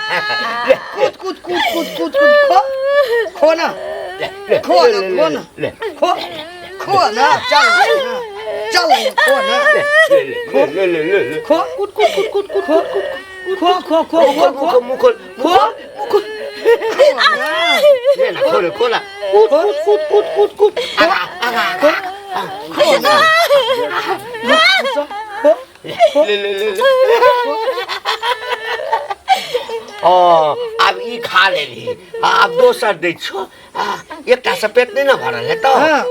कूद कूद कूद कूद कूद कूद खो खो ना खो ना खो ना खो खो ना चल ना चल ना खो ना खो कूद कूद कूद कूद कूद खो खो खो खो खो खो मुखोल खो मुखोल खो ना ले ना खोल खोला कूद कूद कूद कूद कूद कूद आगा आगा खो ना खो खो ले ले ले ले ओ आब ई खा लेली आब दोसर दै छौ एकटा से पेट नहि ने भरल हेतौ हाँ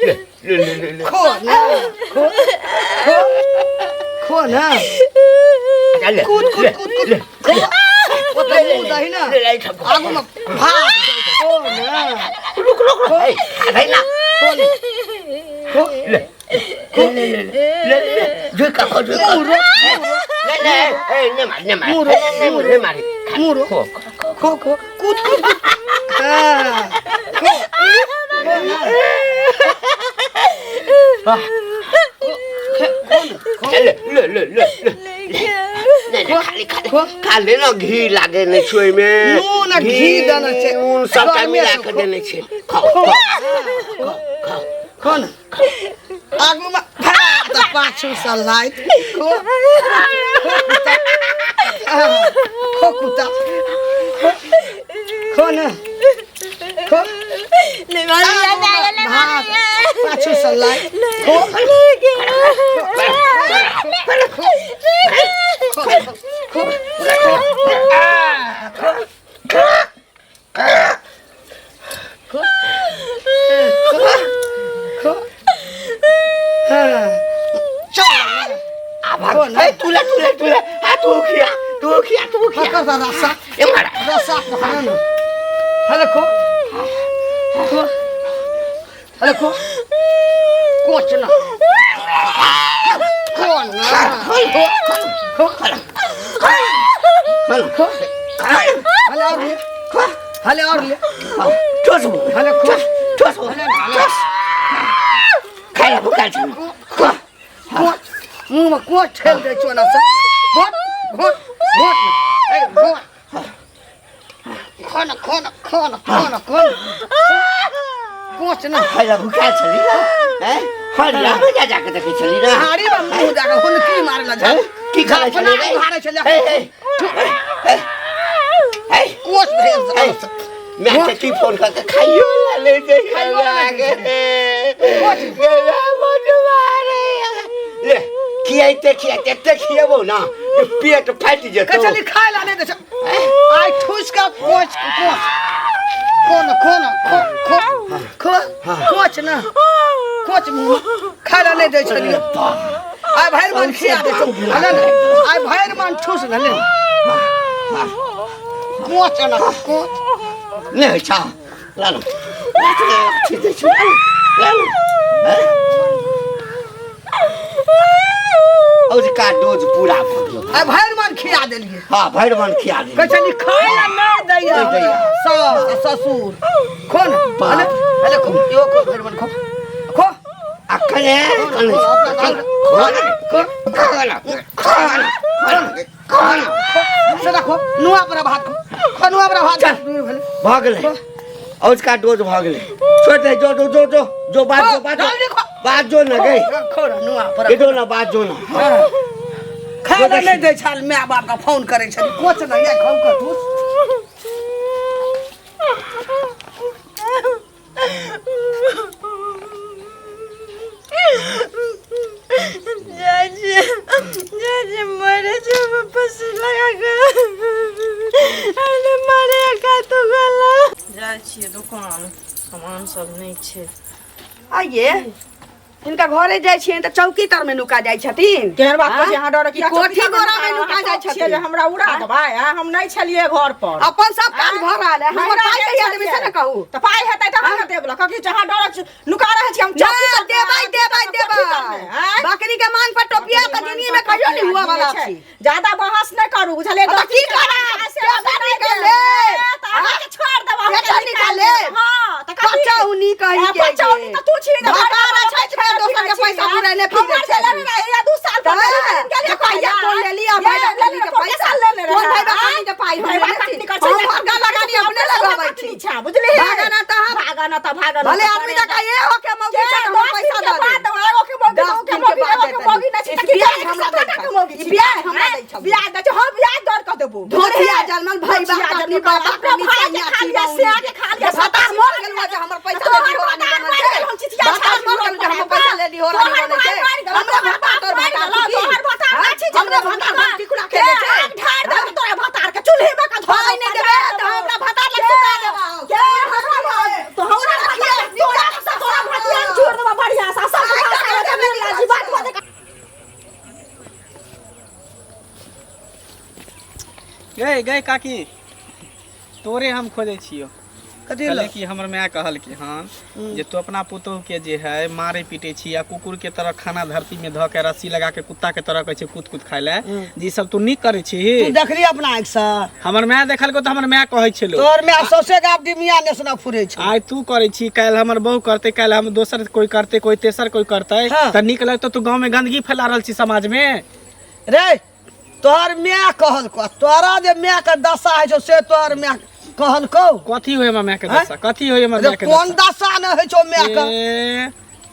ले ले ले ले ले खो ना खो खो खो ना अच्छा, ले कूद कूद ले, कूद कूद ले खो ओतऽ मुँह दही ना ले ले एहिठाम आगू में भाग खो ना रुक रुक रुक ए, खा दही ना खो ना खो ले ले ले ले ले ले झुक खो झुक मुँह रोक ले ले ए ने मार ने मार मुँह रोक, ने मुँह ने मारी मुँह रोक खो खो खो कूद कूद कूद हाँ खो खो ना ले ले ले ले ले ले ले खाली खाली खो। खाली न घी लागे नहि छै ओहिमे नून आ घी देने छै। नून सबटा गर्मे मिला से कऽ खो। देने छै खाओ खो खाओ खाओ खो ना आगू में भात आ पाछू से लाइत खो खो कुत्ता आह, खो कुत्ता खो खो ना खो ले मारी ले भात पाछू से लाइत खो खो खो खो खो खो हाँ चल आब खो ना ए तू ले तू ले तू ले आ तू खिया तू खिया तू खिया खो रसा ए मारा रसा पकड़ो ना हेलो खो खो हेलो खो कोच ना खो ना खो खो खा खो हेलो और ले हेलो और ले ठोस हेलो खो ठोस हेलो खाइ ला भुकाल छ खो कोच मुँह में कोच ठेल दै छौ ना से घोट घोट घोट ए घोट खो ना खो ना खो ना खो ना खो ना कोच ना खाइ ला भुकाल छली ना हैं हरिया में जा जाके देखै छली ना हाड़ी में मुंह जाके हुनकी मारे ला हैं? की खाइ छली रे मारे छली ए ए ए ए कोच भेल ए मैं के की फोन करके खाइयो ला ले दे खाइयो ला ले ले खियाइते खियाइते एते खियेबौ ना जे पेट फाटि जेतौ कचली खाय ला नहीं दे आई ठूस का कोच कोच खो ना खो ना खो खो खो कोच ना कोच मुंह खाय ला नहीं दे छली आइ भरि मन खिया दे छौ हले ने आइ भरि मन ठूस ने ले कोच ना कोच नहि होइ छौ ला न ठीक दै छौ ला न हैं? औरका डोज पूरा भऽ गेलौ आइ भरि मन खिया देलियै हाँ भरि मन खिया देलियै कहै छली खाय ला नहि दैया नहि दैया। सास आ ससुर खो ने बाप। हले हले खो इहो खो भरि मन खो खो आ कने कने खो न खो खो न खो न खो न से खो नुआ पर भात खो खो नुआ पर भात चल। भऽ गेलै औरका डोज भऽ गेलै छोड़ि दे जो जो जो जो जो बात जो बात जल्दी खो। बात जो न गई खो न नुआ पर एडो न बात जो न खाय ला नहि दै छल माय बाप के फोन करै छली कोच नहि खाउ के तू जाइ छियै जाइ छियै मरे छै फँसी लगा कऽ अरे मरे का तो गला जाइ छियै दोकान सामान सब नहि छै आइये हिनका घरे जाइ छियनि तऽ चौकी तर मे नुका जाइ छथिन केहन बात कहै छी अहाँ डर कि कोठी गोरा मे नुका जाइ छियै जे छथिन हमरा उड़ा देबै आ हम नहि छलियै घर पर अपन सब काज भऽ रहल है हमर हमरा पाइ नहि कहिया देबै से ने छलियै। कहू तऽ पाइ हेतै तहन ने देब लऽ कथी अहाँ डर छी, नुका रहल छी हम ना चौकी तर देबै देबै कोठी देबै तरमे, आँय? बकरी के मांग पर टोपिया तऽ जिंदगी में कहियो नहीं हुआ वाला छै। छी ज्यादा बहस नहि करू बुझलियै तऽ की करब? पेटा निकाल लेब। अहाँके छोड़ि देब अहाँके पेटा निकाल लेब। हँ तऽ कथी? पचौनी कही आ, के पचौनी तऽ तू छी ने, भकारा भरि छै छै दोसर के पैसा पुरेने फिरै हमर छै जे लेने रहै, दू साल पर तऽ लेने गेलियै पाइया कहिया? तोड़ि लेली आ ये भाइ लेने न त भागल भले आदमी जका ये हो के मौगी छै त हमरा पैसा दऽ दे। एगो के मौगी दस दू के दिन के मौगी बाद एगो के देतनी। मौगी नै छै ई त की ब्याज करै हमरा हमरा दै के छौ। मौगी ई छी ब्याज हमरा दै छौ। ब्याज दै छौ हम ब्याज दर क देबो धोतिया जनमल भाई धोतिया बाप अपनी जनमल बाबा अपना के भाई के नीचा खा लिया, सिया के खा लिया, भतार सब मर गेल जे हमर पैसा तोहर लेली हो रानी भतार बनल मर छै। गेल, हम चिचिया भतार छाती मर गेल जे हमर पैसा लेली हो रानी तोहर बनल छै। भाई मर गेल, हमरा तोहर भतार तोर मर भतार गेल, छी। तोहर भतार हाँ? ना छी जे हमरा हमरा भतार भतार हम टिकुला खेले छै। आग ढार देबो तोरा भतार के चूल्हे में के धो पाइ नहि देबै तऽ हमरा भतार लग सुता देबौ। के हमरा तो हमरा भतिया तोरा तोरा भतिया के छोड़ देबो बढ़िया सा सब भाषा में मिला जी बात बात गए गए काकी तोरे हम खोजै छियो कथी कहले कि हमर माय कहल कि हन जे तू अपना पुतोह के जे है मारे पीटे छी आ कुकुर के तरह खाना धरती में धऽ के रस्सी लगा के कुत्ता के तरह कहै छै कूद कूद खाय ले जे ई सब तू नीक करै छी तू देखली अपना आँखि से हमर माय देखलको तऽ हमर माय कहै छलो तोहर माय सौंसे गाम डिमिया नेसना फुरै छै आइ तू करै छी काल्हि हमर बहू करतै काल्हि हम दोसर कोई करतै कोई तेसर कोई करतै हाँ। तऽ नीक लगतौ तू गाँव में गंदगी फैला रहल छी समाज में रे तोहर माय कहलको तोरा जे माय के दशा होइ छौ से तोहर माय कहलको कथी होय हमर माय के आँय? दशा कथी होय हमर अरे माय के कोन दशा दशा नहि होइ छौ माय के ए,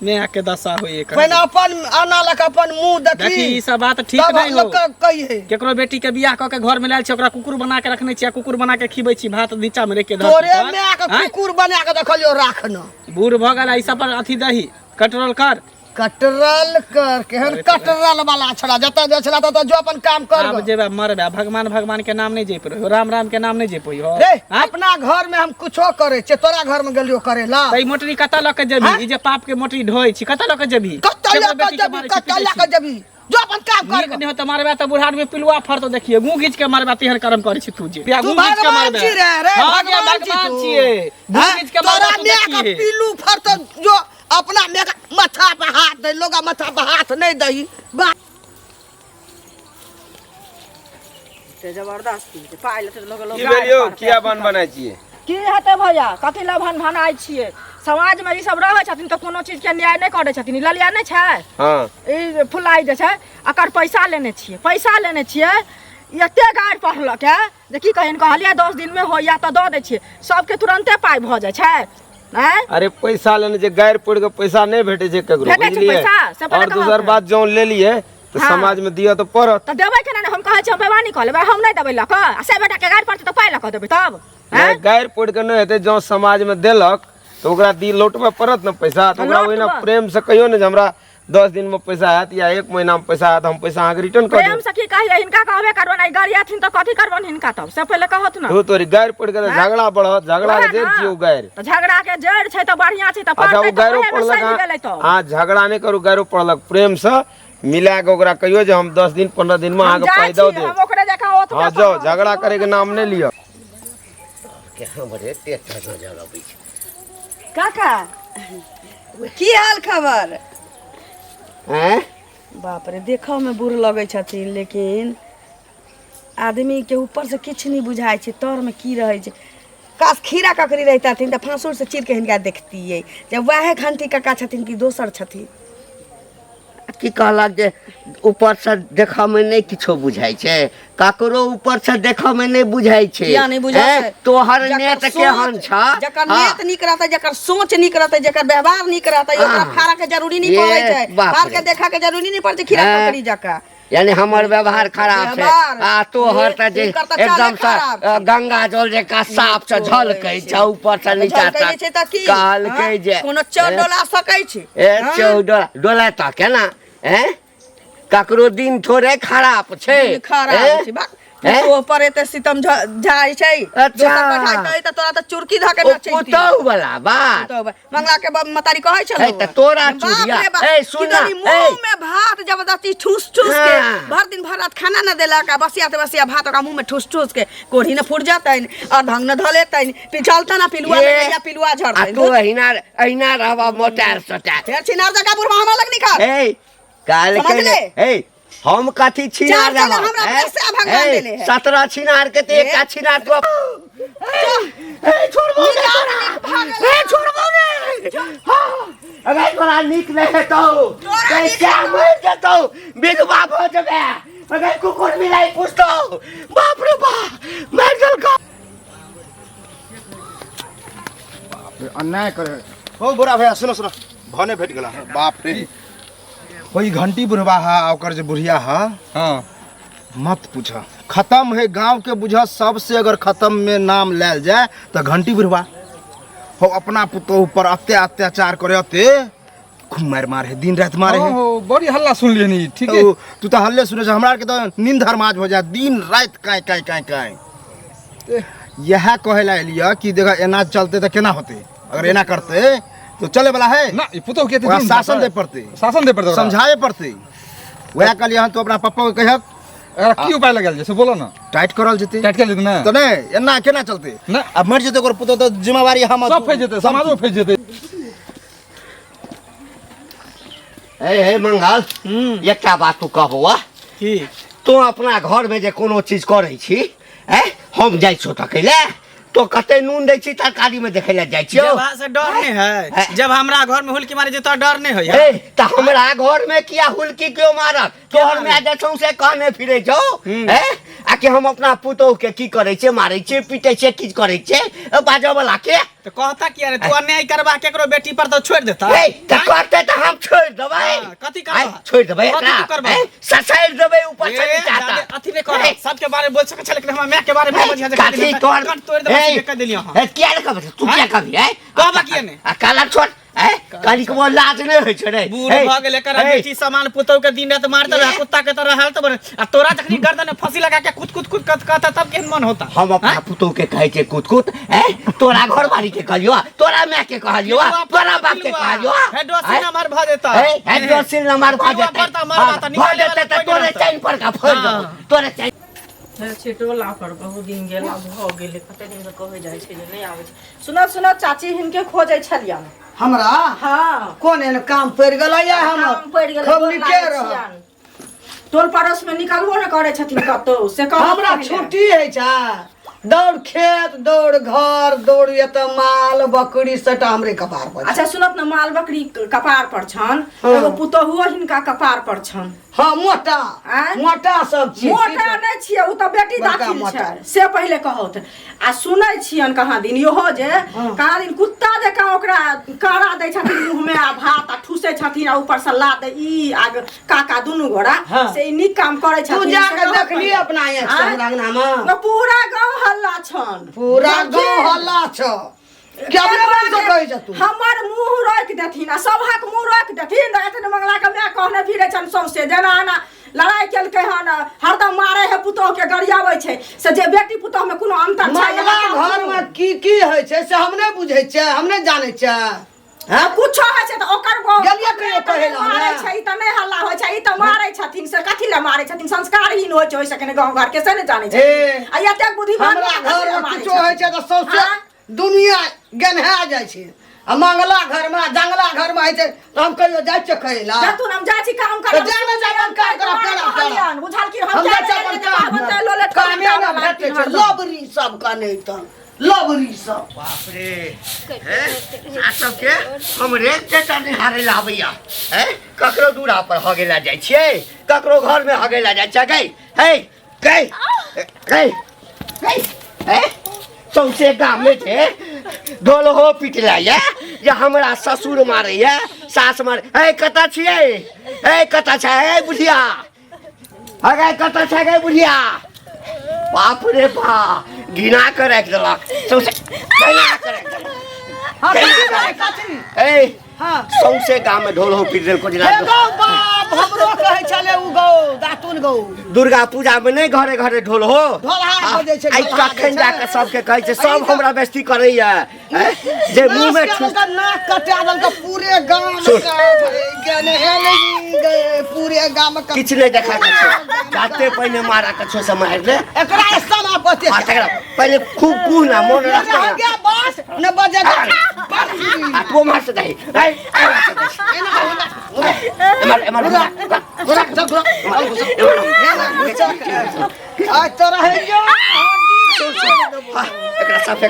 माय के दशा होय एकर पहिने अपन आना लऽ के अपन मुंह देखी देखी ई सब बात ठीक तब नहीं हो लोक के कहिए केकरो बेटी के बियाह कऽ के घर में लायल छी ओकरा कुकुर बना के रखने छी आ कुकुर बना के खिबै छी भात नीचा में रख के धरती तोरे पर। माय के आँय? कुकुर बना के देखलियो राखना बूढ़ भऽ गेल ई सब पर अथी दही कंट्रोल कर कटरल कर केहन कटरल वाला छड़ा जतऽ जाइ छला ततऽ जो अपन काम कर आब जेबे मरबे भगवान भगवान के नाम नहीं जप रहो राम राम के नाम नहीं जप हो रे अपना घर में हम कुछो करे छियै तोरा घर में गेलियो करे ला त ई मोटरी कतऽ लऽ के जेबही ई जे पाप के मोटरी ढोइ छी कतऽ लऽ के जेबही कतऽ लऽ केकरो के बेटी के जेबही मारै छी, कतऽ पीटै लऽ के छी। जेबही जो अपन काम कर नीक नहि हो तऽ मारबे तऽ बुढ़ार में पिलुआ फड़तो देखिए मुँह घीच के मारबे तेहन कर्म करै छी तू जे तू मुँह घीच के भगवान मारबे छी रे रे हाँ गे, भगवान छी भगवान तू। छियै मुँह हैं? घीच के तोरा मारबे तू माय के देखिए पीलू फड़तो जो अपना माय के माथा पर हाथ दे लोग माथा पर हाथ नहीं दही बा से जबरदस्ती जे पाइ लेतै तऽ लोक लोक की भेल यौ किया बन बनाइ छियै की हेतै भैया कथी लए भन भनाइ छियै समाजमे ई सब रहै छथिन तऽ कोनो चीजके न्याय नहि करै छथिन ई ललिया नहि छै हँ ई फुलाई जे छै एकर पैसा लेने छियै पैसा लेने छियै ई एते गारि पढ़लक है जे की कहिन कहलियै 10 दिनमे होइया तऽ दऽ दै छियै सबके तुरन्ते पाइ भऽ जाइ छै आँय अरे पैसा लेने छै गारि पढ़ि कऽ पैसा नहि भेटै छै ककरो भेटै छै बुझलियै पैसा, से पहिले आओर कहाँ दोसर भेटै? बात जौं लेलियै तऽ हाँ। समाजमे दिअ तऽ पड़त तऽ देबै केना नहि हम कहै छियै हम बेमानी कऽ लेबै हम नहि देबै लऽ कऽ आ से बेटाके गारि पड़तै तऽ पाइ लऽ कऽ देबै तब नहि आँय गारि पढ़ि कऽ नहि हेतै जौं समाजमे देलक तऽ ओकरा दी लौटबऽ पड़त ने पैसा तऽ ओकरा ओहिना लौटबऽ। प्रेमसँ कहियौ ने जे हमरा 10 दिनमे पैसा आयत या एक महीनामे पैसा आयत हम पैसा अहाँके रिटर्न कऽ प्रेम देब से की कहिए हिनका कहबे करबनि आ गरियाथिन तऽ कथी करबनि हिनका तब से पहिले कहत ने धू तोरी गारि पढ़ि कऽ तऽ झगड़ा बढ़त झगड़ाके वएह जड़ि ने। छियै ओ गारि तऽ झगड़ा के जड़ि छै तऽ बढ़िआँ छै तऽ अच्छा ओ पड़तै तऽ गारिओ ओहेमे पढ़लक सधि गेलै तऽ अहाँ झगड़ा नहि करू गारिओ पढ़लक प्रेमसँ मिला कऽ ओकरा कहियौ जे हम 10 दिन 15 दिन मे हम अहाँके जाइ पाइ दऽ छी देब हम ओकरे जकाँ ओतबे हँ जाउ झगड़ा करैके नाम नहि लिअ के हमरे टेढ़ नजर अबै छै काका की हाल खबर हैं बाप रे देखऽ में बूढ़ लगै छथिन लेकिन आदमी के ऊपर से किछु नहि बुझाइ छै तर में की रहै छै काश खीरा ककड़ी रहितथिन तऽ फाँसुर से चीर के हिनका देखतियै जे वएह घंटी काका छथिन कि दोसर छथिन की कहलक जे ऊपरसँ देखऽमे नहि किछो बुझाइ छै ककरो ऊपरसँ देखऽमे नहि बुझाइ छै किया नहि बुझाइ हैं? छै? तोहर जकर नेत सोच- केहन छ जकर हाँ। नेत नीक रहतै जकर सोच नीक रहतै जकर व्यवहार नीक रहतै ओकरा हाँ। फाड़ऽ के जरूरी नहि ये पड़ै छै बाप फाड़ के रे। देखऽ के जरूरी नहि पड़ै छै खीरा हैं? ककड़ी जकाँ यानी हमर व्यवहार खराब छै व्यवहार। आ तोहर तऽ जे हिनकर तऽ चाले एकदम से खराब छै। गंगा जल जकाँ साफ से झलकै छै ऊपर से नीचा झलकै नहि तक छै तऽ की कहलकै हाँ? जे कोनो चोर डोला सकै छै ए हाँ? चौ डोला डोला तऽ केना हैं ककरो दिन थोड़े खराब छै दिन खराब हैं? छै बा हैं? तो पर एते सितम झाइ छै अच्छा। दोसर पर ढाइ तऽ तोरा तऽ चुरकी धऽ के ओ नचैती पुतहु वाला बात पुतहु बला। मंगला के मतारी कहै छलौ ए, तऽ तोरा चुरिया। ए, सुन ना, ए। मुंह में भात जबरदस्ती ठूस ठूस के हाँ। भर दिन भर रात खाना न देलक आ बसिया ते बसिया भात ओकरा मुंह में ठूस ठूस के कोढ़ी न फूट जतनि और ढंग न धऽ लेतनि पिछलतनि आ पिलुआ ये, लगैया पिलुआ आ झड़तनि तू अहिना अहिना रहबा मोटायल सोटायल फेर छिनार जकाँ बुढ़वा हमरा लग निकाल ए काल के समझले? ए हम कथी छिनार चार चला रहब, हमरा ए? पैसा भगवान ए, देले है। 17 छिनार के ते ए? एकटा छिनार तू ए छोड़बो ने तोरा ए छोड़बो ने हाँ, अरे तोरा नीक नहि हेतौ कैसे मरि जेतौ विधवा भऽ जेबे अरे कुकुर बिलाइ पुछतौ बाप रे बाप मरि गेलकौ अन्ना अन्याय करे हो बुढ़ा भैया सुनो सुनो भने भेट गेला बाप रे कोई घंटी बुढ़वा हा आ ओकर जे बुढ़िया हा हाँ मत पूछ खत्म है गांव के बुझा सबसे अगर खत्म में नाम लायल जाए तो घंटी बुढ़वा हो अपना पुतोह पर अत्या अत्याचार करे अते खूब मार मार है दिन रात मारे है हो बड़ी हल्ला सुन लिए नी ठीक है ओ, तू तो हल्ले सुने छ हमरा आर के तो नींद हरमाज हो जाए दिन रात काय काय काय काय यह कहे ला एलिया कि देखा एना चलते तो केना होते अगर एना करते तो चले वाला है ना ई पुतोह के ओकरा शासन दे पड़ते शासन दे पड़ते ओकरा। समझाए पड़ते वह कहलिए हन तो अपना पप्पा के कहक एकरा की उपाय लगायल जाय से बोलो ना टाइट करल जेते टाइट कर जेते ना तो नहीं एना केना चलते ना। अब मर जेते ओकर पुतोह तो जिम्मेवारी हम सब फैस जेते समाजो फैस जेते हे हे मंगल एकटा बात तू कहबौ की तू अपना घर में जे कोनो चीज करै छी ऐ हम जाइ छौ तकै ले तो कते नून दै छी तरकारी में देखै ले जाइ छियौ जब अहाँ से डर नहीं है जब हमरा घर में हुलकी मारे जेतो डर नहीं होइए ए त हमरा घर में किया हुलकी क्यों मारत तोहर माय जे छौ से कहने फिरे छौ ए आ कि हम अपना पुतोह के की करै छियै मारै छियै पीटै छियै की करै छियै बाजऽ वाला के तो कहता किया रे तू अन्याय करबा केकरो बेटी पर तो छोड़ देता ए त करते त हम छोड़ देबै हाँ, कथी करबा? आइ, छोड़ देबै कथी एकरा तू करबा? ए, ससारि देबै ऊपर से ए, नीचा जादे तक अथी नहीं कर ए, सबके बारे में बोल सकै छै लेकिन हमरा माय के बारे में ए, बजिया जे कथी तोहर कट तोड़ देबै ए, से कह देलियै अहाँ ए, किया ने कहबै तू किया कहबी ए कहबा किया ने? आ काला छोड़ ए कनिक वो लाज नहि होइ छै रे बूढ़ ए, भऽ गेल एकर ए, बेटी सामान पुतौ के दिन रात मारते रहे कुत्ता के तरह हालत बने आ तोरा जखनी गर्दन में फांसी लगा के कूद कूद कूद कत कहता तब केहन मन होता हम अपना पुतोह के कहै छै कूद कूद ए तोरा घरवाली के कहलियो तोरा माय के कहलियो तोरा बाप के कहलियो हे डोसी नंबर भऽ जेता ए हे डोसी नंबर भऽ पिलुआ जेतै पड़ता, मरबा तऽ भऽ निकाले जेतै वाला तऽ कोइ तोरे नहि रहतै। चैन पर का फोड़ि हाँ। देबौ तोरे चैन छै टोला पर बहुत दिन गेला भऽ गेलै कते दिनसँ कहै जाइ छै जे नहि आबै छै सुनऽ सुनऽ चाची हिनके खोजै छलियन हमरा हँ कोन एहन काम पड़ि गेलै या हमर काम पड़ि गेलै खूब गोर नीके लागै रह छियनि। टोल पड़ोस में निकलबो ने करै छथिन कतौ से कहू हमरा पहिले। छुट्टी होइ छै दौड़ खेत दौड़ घर दौड़ एतऽ माल बकरी सबटा हमरे कपार पर छै। अच्छा सुनत ने माल बकरी कपार पर छन एगो पुतोहुओ हिनका कपार पर छन हाँ मोटा आँय? मोटा सब छी मोटा नहि छियै ओ तऽ बेटी बड़का दाखिल मोटा। छै से पहिले कहौत आ सुनै छियन कहाँ दिन इहो जे कहाँ दिन कुत्ता जकाँ ओकरा कारा दै छथिन मुँहमे आ भात आ ठूसै छथिन आ ऊपर से लाद ई आ काका दुनू गोरा हाँ। से ई नीक काम करै तू छथिन जा से के कहू देखली पहिले। अपना आँखि से आँय? हमरा अंगना में न पूरा गाँव हल्ला छन पूरा बुझलखिन? गाँव हल्ला छौ के अपने मन से कहै छ तू हमर मुंह रोकि देथिन आ सभक मुंह रोकि देथिन तऽ एतने मंगला के माय कहने फिरै छन सौंसे जेना एना लड़ाइ केलकै हन हरदम मारे है पुतोह के गरियाबै छै से जे बेटी पुतोह में कोनो अंतर छै मंगला घर में की की होइ छै से हम नहि बुझै छियै हम नहि जानै छियै हँ कुछो होइ छै तऽ ओकर गेलियै कहियो कहै लए मारै हमरा? छै ई तऽ नहि हल्ला होइ छै ई तऽ मारै छथिन से कथी लए मारै छथिन संस्कारहीन होइ छै ओहि से गाँव घर के से नहि जानै छै ए, आ एतेक बुद्धिमान हमरा कथी लए घर में मारै किछो होइ छै तऽ सौंसे आँय? दुनिया गेन्हा जाइ छै आ मंगला घर में जंगला घर में होइ छै तऽ हम कहियो जाइ छियै कहै लए जतुन हम जाइ छी काम करे तऽ जा ने जा अपन काम करऽ, पेड़ा, पेड़ा। बुझल कि हम हम जाइ जाइ छियै अपन काम कामे नहि भेटै छै लबरी सब कने तऽ लबरी सब बाप रे हैं आ सबके हमरे टेटा निहारे ला आबैया हैं ककरो दूरा पर हगे ला जाइ छियै ककरो घर में हगे ला जाइ छियै गई हे गई गई गई हैं सौंसे गाम में जे ढोल हो पिटला या जे हमरा ससुर मारैया सास मारे हे कतऽ छियै हे कतऽ छै हे बुढ़िया अगे कतऽ छै गे बुढ़िया बाप रे बा घिना के राखि देलक सौंसे घिना के राखि देलक हाँ, घिना कथी के रहै, राखि कथी? ए हाँ। सौंसे गाम में ढोल हो पीट देलको हे जेना गौ बाप हमरो कहै छलै उ गौ दातुन गौ दुर्गा पूजा में नहीं घरे घरे ढोल हो ढोलहा बजै छै, आइ ढोलहा कखन बजै जाके छै। सबके कहै छै आ ई सब तऽ- हमरा बेस्ती करैया हैं? जे मुंह में नाक ठूस के नाक कटा देलकै पूरे गाम सुन। के हे नहीं गए पूरे गाम के किछु नहीं देखा के छौ जाते पहिने मारा के छौ से मारि ले एकरा समापति हाँ, तकरा पहिले खूब कूह ना मोन रखते हो गया बस न बजेगा बस आ तू मार से दही ए मार से दही एमर एमर घुरा घुरा घुरा घुरा आज तोरा है जो एकरा साफे